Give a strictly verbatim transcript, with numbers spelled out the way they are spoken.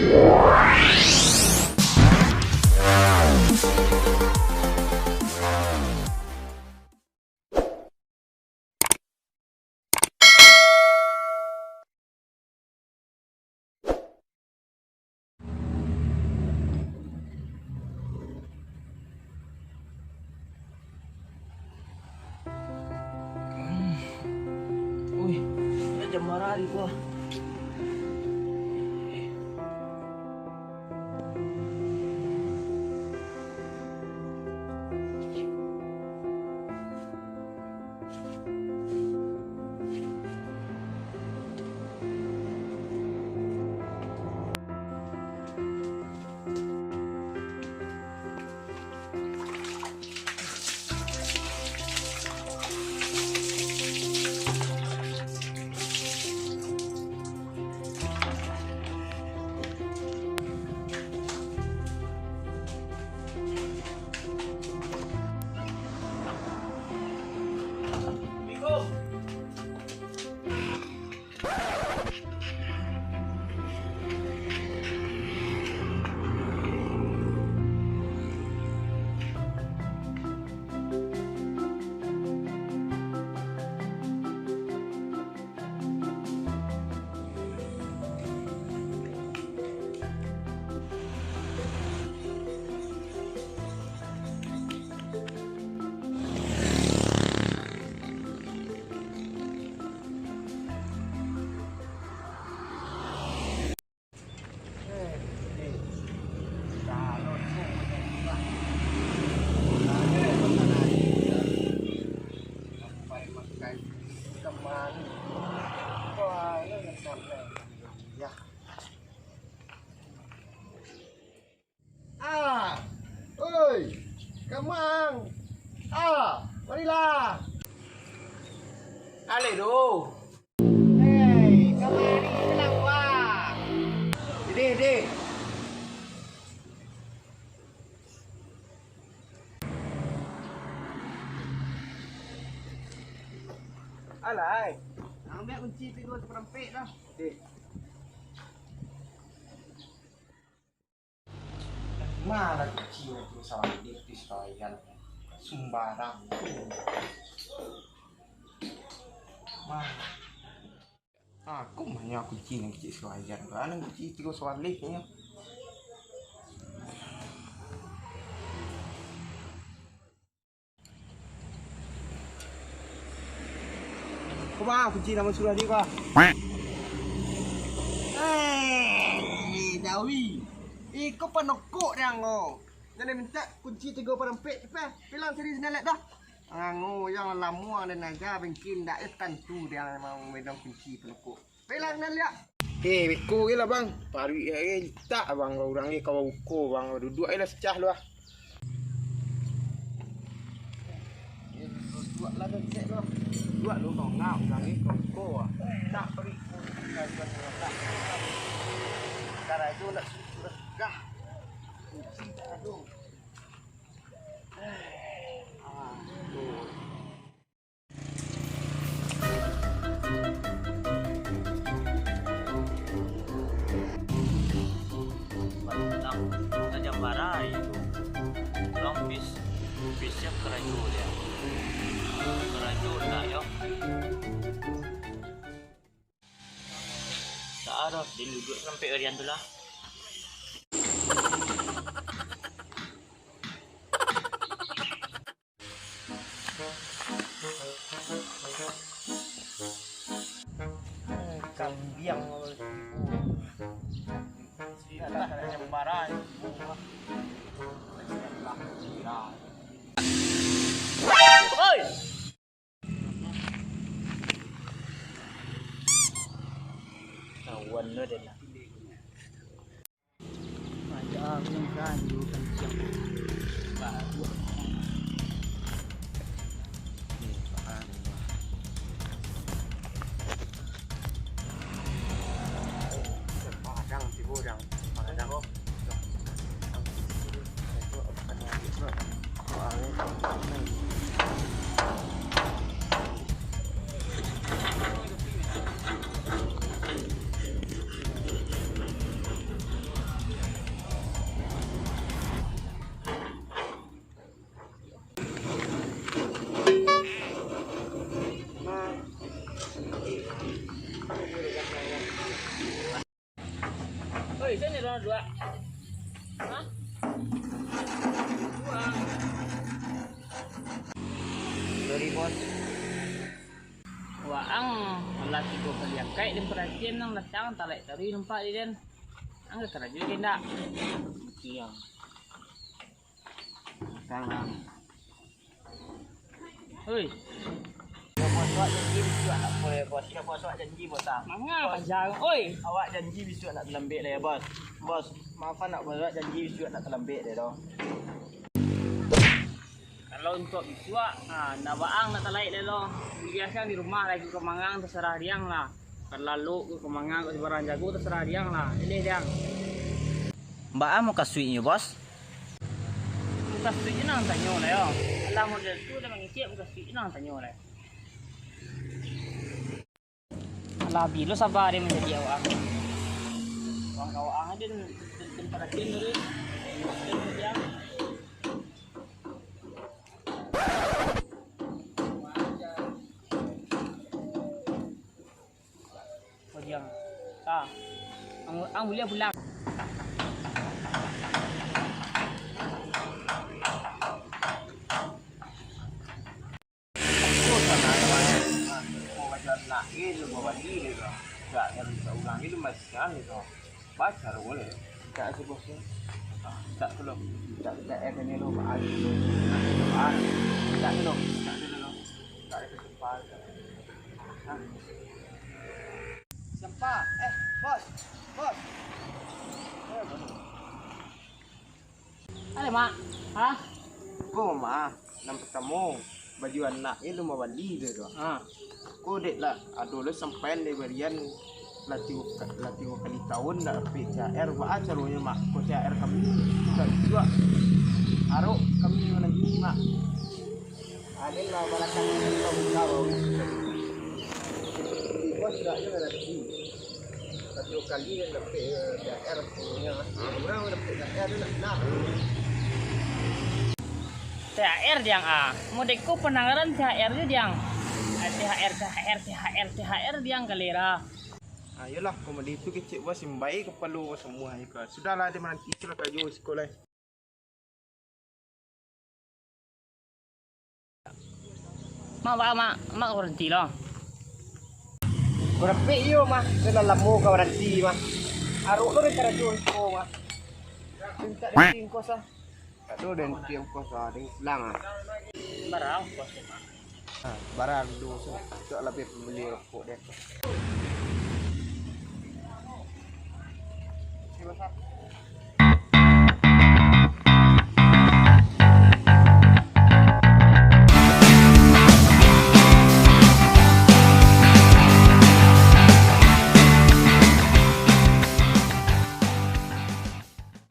Ui, lah jam bara hari ko. Ah, oi, Kamang. Ah, marilah. Aleh doh. Hei, kamari lah, wah. Deh, deh. Alai. Ambiak kunci pintu saparampek dah. Deh. Malah kunci tu salah di, di sumbarang. Mah. Aku mah nyo kunci nan kecik sawajan tu. Anan kunci tigo sawalih nyo. Ko mah kunci nan suruah di ko. Eh, Dawi. Iko panokok deh ang ko. Jan mintak kunci tigo parampek, capek. Pilang siri sini lek dah. Ango yang lamo ang den aja, mungkin ndak eh tantu deh ang memang megang kunci panokok. Pilang nan liak. Eh, beko ge lah, Bang. Paruik ge litak, Bang. Urang ge kawa buko, Bang. Duduak ge lah secah lu ah. Eh, duduak lah, Bang. Cek lu. Duduak lu, Bang. Ngau, urang ge kawa buko ah. Tak paruik. Karajo nak sudah. Aduh. Lah jam bara itu. Urang pis-, pis siap karajo dia. Karajo ndak yo. Tak ada, dia duduk sampai harian tu lah. Kambiang. Oi! Kawan lo deh lah. Oi, sini dua, dua. Hah? Dua. Sorry, Bos. Waang, lah tigo kali akaik den paratian, nan datang talaik taruih nampak di den. Ang ka karajo ka indak? Iya. Datang, Bang. Oi. Yo, Bos, awak janji bisuak nak apo, yo, Bos? Yo, Bos, awak janji, Bos, ah. Manga Bos, panjang, oi. Awak janji bisuak nak talambek lai, Bos. Bos, maafan nak, Bos, awak janji bisuak nak talambek lai, doh. Kalau untuak bisuak, ha, ndak waang nak talaik lai, doh. Buliah siang di rumah lai, ka manga tasarah diang lah. Ka lalok, ka manga, ka sabarang jago, tasarah diang lah. Pilih diang. Baa mukasuiknyo, Bos? Mukasuiknyo nan tanyo lah, yo. Alah, model tu lah mangecek, mukasuiknyo nan tanyo lah. Alah, bilo saba dek manjadi awak. Urang ka waang den, den, den paratian dulu. Kau diam. Ah. Ang, ang buliah pulang. Kau sana, kau baca nak, eh, lu bawa diri, kau. Tak, yang tak ulang itu masih kan, itu. Baca lu boleh. Tak, sebosnya. Tak, belum. Tak, tak, eh, kena lu, ah, ah, tak, belum. Tak, belum. Tak, ada kesempatan. Siapa? Eh, bos. Bos. Eh, bos. Ada, Mak. Hah? Ko, Mak. Nan partamo, baju anak ni lu mambali tu, tu. Ah. Ko dek lah, ado lo sampaian dari barian lah tigo ka-, lah tigo kali taun dak dapek T H R. Baa caronyo, Mak? Ko T H R kami sudah juo. Arok kami mananti, Mak. Aden lah barakan buka baru. Bos sudah aja lah nanti. Satu kali yang dapek, eh, T H R punya. Orang dapek T H R tu nak, nak. T H R diang ah. Modeko panangaran T H R tu diang. Ah, T H R, T H R, T H R, T H R diang kalera. Ah, iyolah, komedi tu kecek bos simbai kapalo semua iko. Sudahlah, dia mananti itulah karajo siko lai. Mak, Mak, Mak, Mak baranti lo. Barapek iyo, Mak, sudah lamo ka baranti, Mak. Arok lo dari karajo ko, Mak. Minta dari ongkos lah. Tak ado dari ongkos lah, dari pulang lah. Barang ongkos tu, Mak. Ha, barang tu, so, cok lah pai pambali rokok deh. Terima kasih.